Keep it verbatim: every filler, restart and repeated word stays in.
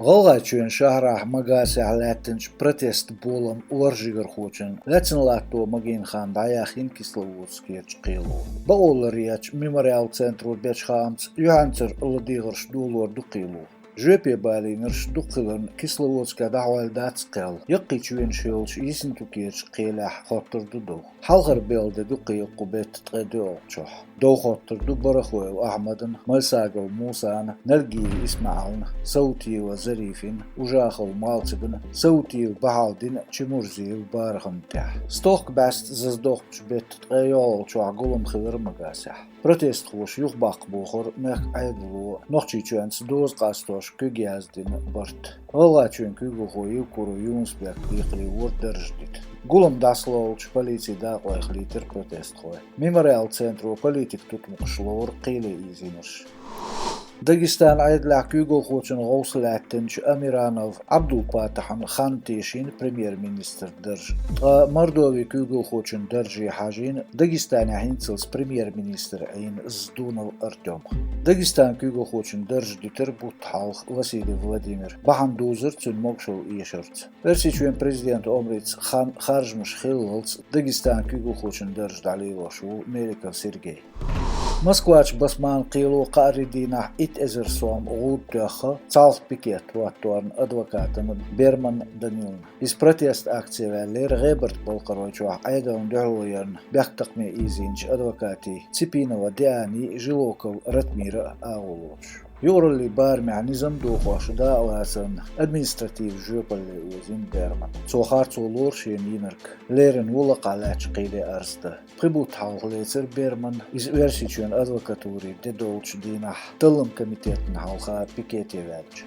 ГӀалгӀайчоьнан шахьарахь Магасехь лаьттинчу протест-боламан лоржигархочун лаьцна латто магийна хан дӀаяьхна Кисловодскерчу кхело. Бакъоларъечу «Мемориал» центро бечу хаамца, юьхьанцара ладегӀарш долор ду кхело. Жоьпе балийнарш дукха хиларна, Кисловодскехь дӀахьойла дац кхел. Яккхийчу венаш йолчу Ессентукерчу кхелехь хоттур ду дов. Хьалхара белла де ду кхин кху беттан ткъе доьалгӀачохь. Дов хоттур ду Барахоев Ахьмадна, Мальсагов Мусана, Нальгиев ИсмаӀална, Саутиева Зарифина, Ужахов Малцигна, Саутиев Бахьалдина, Чемурзиев Барахьна тӀехь. Стохка бӀаьста зазадоккхучу беттан ткъе йоьалгӀачохь гулам хилира Магасехь. Протестхоша юхабаккха бохура мехкан Ӏедало Нохчийчоьнца доза къастош куьг яздина барт. ГӀалгӀайчоьнан куьйгалхо Евкуров Юнус-Бек декхаре вара дарж дита. Гулам дӀасалоллучу полицин дакъойх лийтира протестхой. «Мемориал» центро политикан тутмакхаш ловра кхеле ийзийнарш. Дагестанан Ӏедалехь куьйгалхочун гӀовса лаьттинчу Амиранов Ӏабдулпатахьна хан тешийна премьер-министран дарж. Ткъа Мордовин куьйгалхочун дарже хьажийна Дагестанехь хӀинцалц премьер-министр Ӏийна Здунов Артём. Дагестанан куьйгалхочун дарж дитира бутт хьалха Васильев Владимира. Бахьана дузура цуьнан могушалла эшарца. Оьрсийчоьнан президентан омрица хан харжамаш хиллалц Дагестанан куьйгалхочун дарж дӀалелош ву Меликов Сергей. Москвачу Басманан кхело кхаарин дийнахь итт эзар сом гӀуда тоьхна, цхьалха пикет хӀотторна адвокатна Берман Данилна. Иза протест акце ваьллера ГӀебарта-Балкхаройчохь Ӏедална дуьхьало ярна бехктакхаме ийзийначу адвокатийн Ципинова Дианин, Жилоков Ратмиран агӀо лоцуш. Юкъараллин барамехь низам дохош дакъалацарна административан жоьпалле озийна Берман. Цо харцо лору шена йинарг, леррина ву лакхахь лаьттачу кхеле арз дан. Пхи бутт хьалха лецира Берман иза Оьрсийчоьнан адвокатурин де долчу дийнахь талламан комитетна хьалха пикете ваьлча.